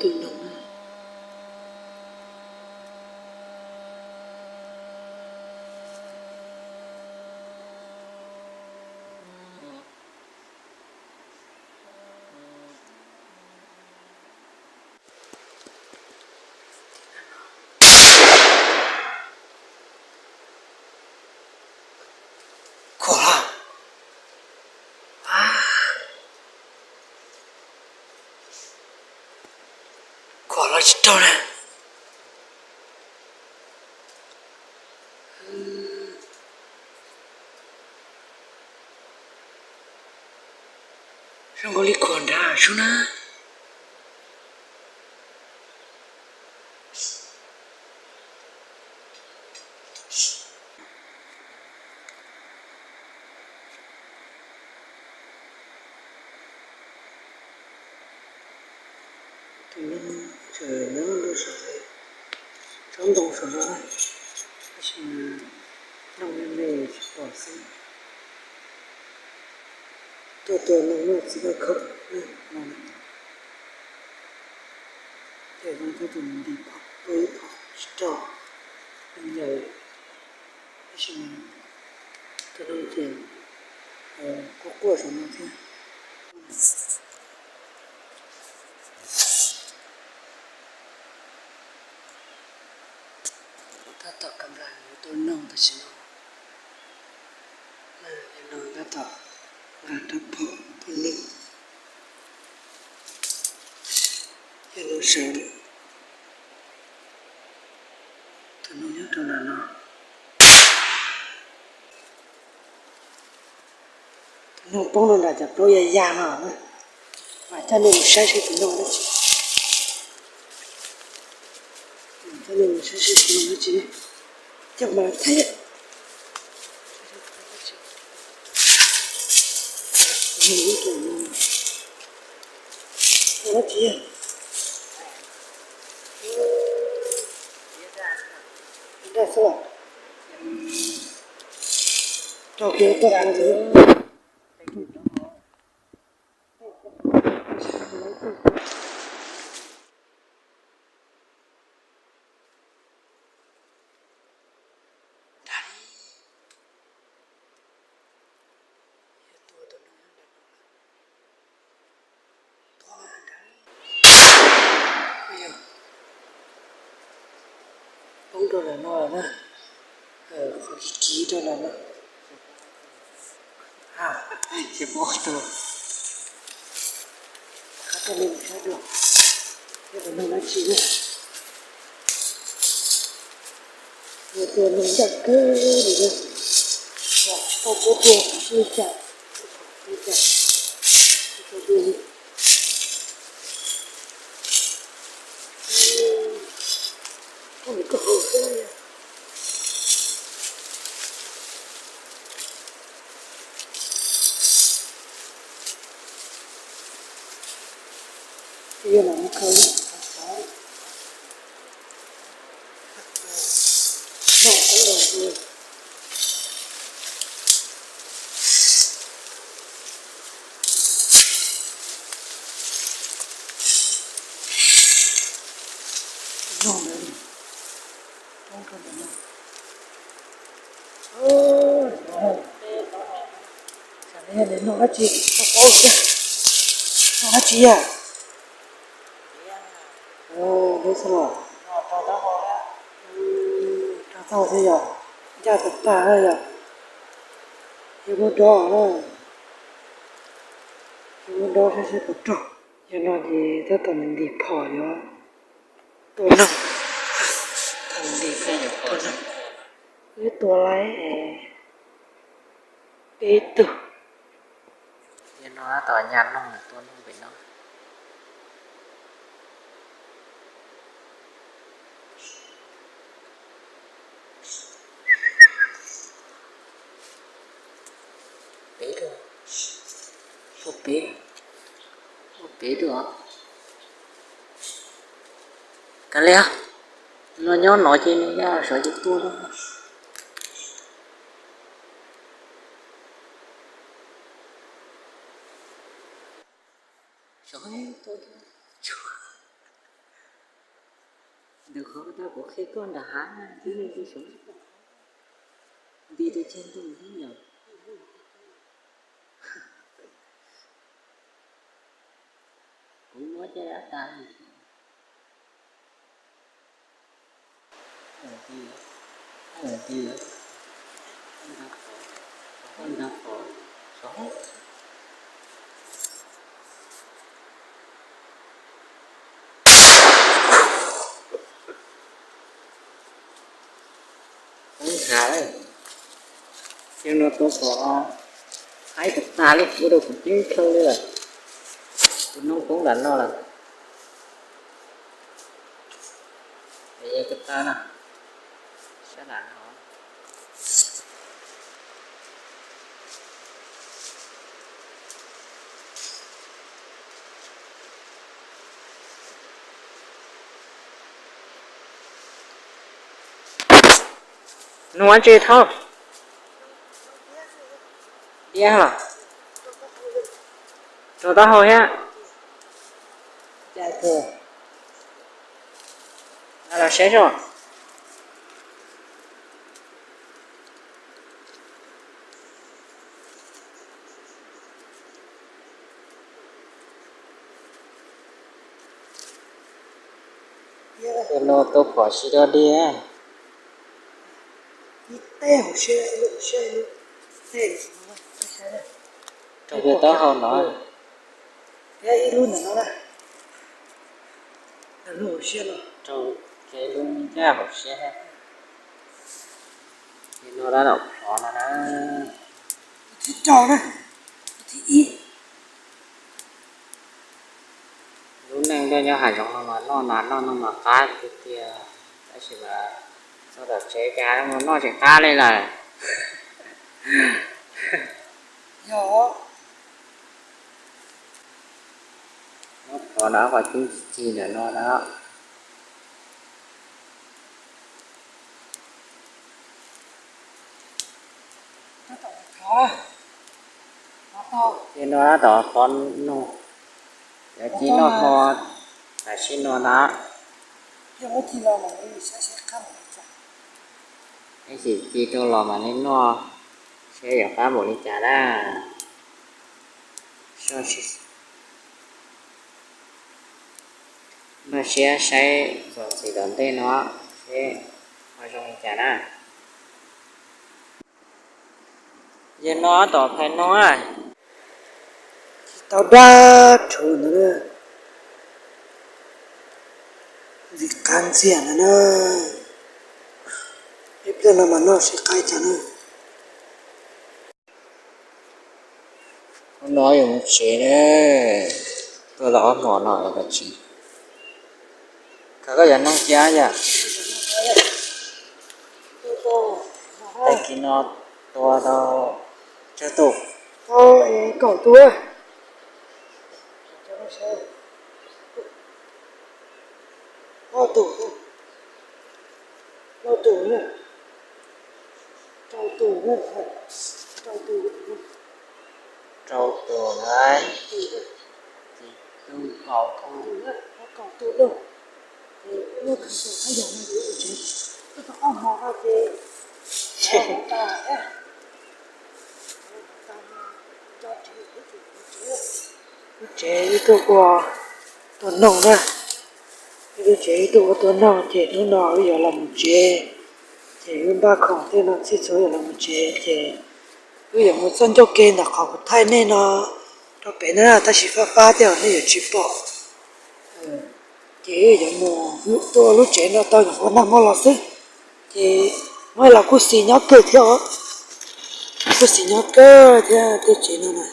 Tus noog na. Khuam los? Khuam los tsis raug na. Zoo nkaus li khuam nrad sub na. Tus noog tseem nyob rau saum tsob ntoo saum no na, tab sis noog me me tsis pom xwb. Tuaj tua noog noj txiv kaj khawm no, ces no tab tom nti phom, tua ib phom tsis raug, noog yawm, tab sis tus noog ces quaj quaj saum no thiab. Tab tom kam nplas yuav tua noog tam sim no, no tab tom nqa rab phom tua noog. Yog no sawv, tus noog nyob rau nram no. Tus noog poob rau nram cov plaub ya ya no na. Mas coj nej mus saib seb tus noog dab tsi. Coj nej mus saib seb tus noog dab tsi. Coj mas thaij. Tus noog dab tsi? Daj xwb los? Rau kiag toj qab xwb. Poob rau nram no na, qhov kiv kiv rau nram no. Ces poob tau, qhov tau li mus saib dua, yog tus noog dab tsi na. Tus noog ncaj kawg li na, tsis tau cuab dua li cas, li cas, tsis tau dua li. Koj mus koj haus xwb na. Yog no khaws no, no, no, no, no. Xyov nws noj dab tsi, tsis paub thiab. Noj dab tsi yog? Ua, peb xwb los? Rau txaj thiab yog, ncaj tas tas yog. Yog muab dob na, yog muab dob saib seb puas raug. Yog no ces tab tom ntim phom yuav tua noog, tab tom ntim phom tua noog. Wb tua lawm peb tug. Yog no tab tom nyas noog tua noog pem no. Peb tug, tua peb, tua peb tug os. Kav liam, no nyob no ces nws ya sawv ces tua no. Sawv tua, tua, tua. Nws qhov tab kuv qhia koj nram hav na, tib neeg tsis xyov nti tus ceg ntoo thiab yom. Kuv muab caj dab tas li. Ti, ti, ntag pom, ntag pom, sov. Poob nthav lawm. Xyoo no tua pom haib tas tas li, ua rau kuv ceeb khaws li lawm. Tus noob poob nram no lawm. Yog ko taw no, sab nram no. Nug ua ntsis thaub. Diab los? Rau taub hau thiab. Cas kawg. Los saib soj. Tus no tua phom tsis dog dig. Rau pem taub hau no. Rau kiag lub ncaj hauv siab. Tus no dab dam phov no na. Lub neej nyob hav zoov no mas noj nas noj noog mas qab tiag tiag, tab sis mas txog tom tsev cas mus noj tsis qab li lawm. Nyob qhov no qhov cub ci ci ntawm no na. Ces no tab tom qhov no, yog ci noj hmo tam sim no na. Ib sim ci rau los mam li noj, seb yuav qab npaum li cas na. Npaj siab saib txuas ntxiv tom ntej no seb ho zoo li cas na. Yog no tom phais no, tsis tau dab rhuv ntawd na. Ntxim qab ntxiag ntawd na. Ib pliag no mas noj sib qab cas na. Hnub no yuav mus tsev na, tuaj tau ob hmos no los tsis. Koj yuav noog cia yom? Tag kis no tua tau tsawg tus? Kaum tus. Ob tus, plaub tus, rau tus, rau tus, rau tus na, tus kaum tus, kaum tus lauj. Ces wb muab khaws saum hab yam no ces wb mus tsev, wb tau ob hmo no ces tas thiab. Lub tsev wb tuaj ua tua noog na, wb lub tsev wb tuaj ua tua noog ces hnub no wb yuav los mus tsev, ces wb npaj khoom tej no txhij txhua yuav los mus tsev ces wb yuav mus txoj ncauj ke ntawm qhov kuv thaij nej no rau pem na, tab sis fab fab thiab nej yuav tsis pom. Ces wb yuav mus tuaj ua lub tsev no tau nyuam qhuav nag hmo los xwb, ces muab los kuj xis nyob kawg thiab os, kuj xis nyob kawg thiab tej tsev no na,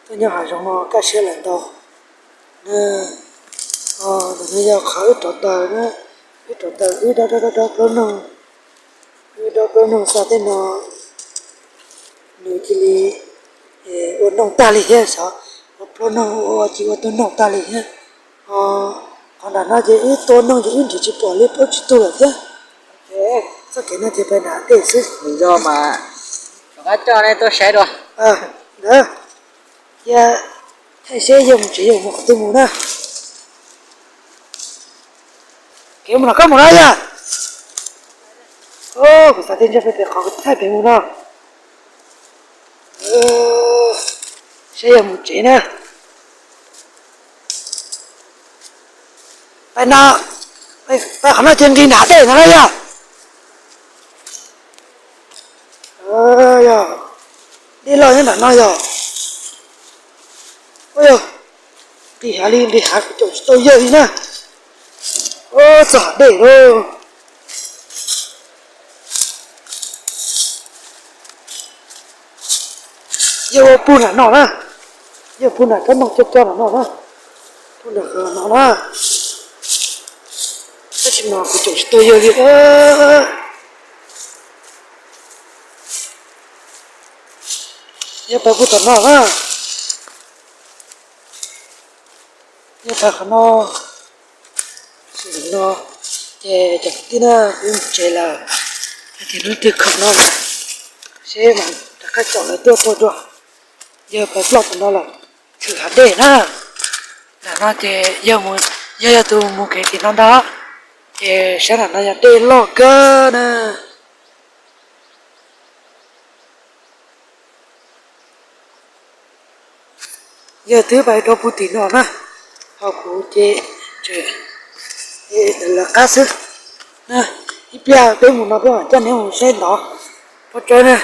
tuaj nyob hav zoov no kaj siab lawm ntau. Ntawm no yog qhov wb rauv taws na, wb rauv taws wb dob dob dob plaub noog, wb dob plaub noog xa tej no nws cia li ua noog tag li thiab xyov, ua plaub noog ua ua ces ua tua noog tag li thiab. Qhov nram no ces wb tua noog ces wb nrhiav tsis pom li, plaub tsib tug lawm thiab. Txoj kev no ces pais nram dej xwb. Nws yog mas rov qab coj nej tuaj saib dua. Ntawd, cia thaij seb yog mus tsev yog mus qhov twg mus na. Kev mus no koj mus no yog. Kuv xav tias ntshe peb pem qhov kuv thaij pem mus no. Saib yog mus tsev na. Pais no, pais qhov no ces nqis nram dej no na yog. Yog, dej loj nyob nram no yog. Ua yog, nqis hav li nqis hav kuv caum tsis tau yawg li na. Txog hav dej lawm. Yawg ua pug nram no na. Yawg pug nram kab noog coj coj nram no na. Pug nram qhov no na. Tab sis mas kuv caum tsis tau yawg li. Yawg pais pug tom no na. Yawg pais qhov no. Sim no ces cov kwv tij na, kuv mus tsev lawm. Hais tias hnub twg khoom no lawm, seb mas rov qab caum lawv tuaj tua dua. Yawg pais ploj tom no lawm, tshwm hav dej na. Nram no ces yawg mus, yawg yog tus mus kev tim no ntag. Ces sab nram no yog dej loj kawg na. Yawg twb pais rau puag tim no na, ho kuv ces tseem lawv qab xwb. Ib pliag peb mus no peb mam coj neb mus saib ntov pob tsawb na.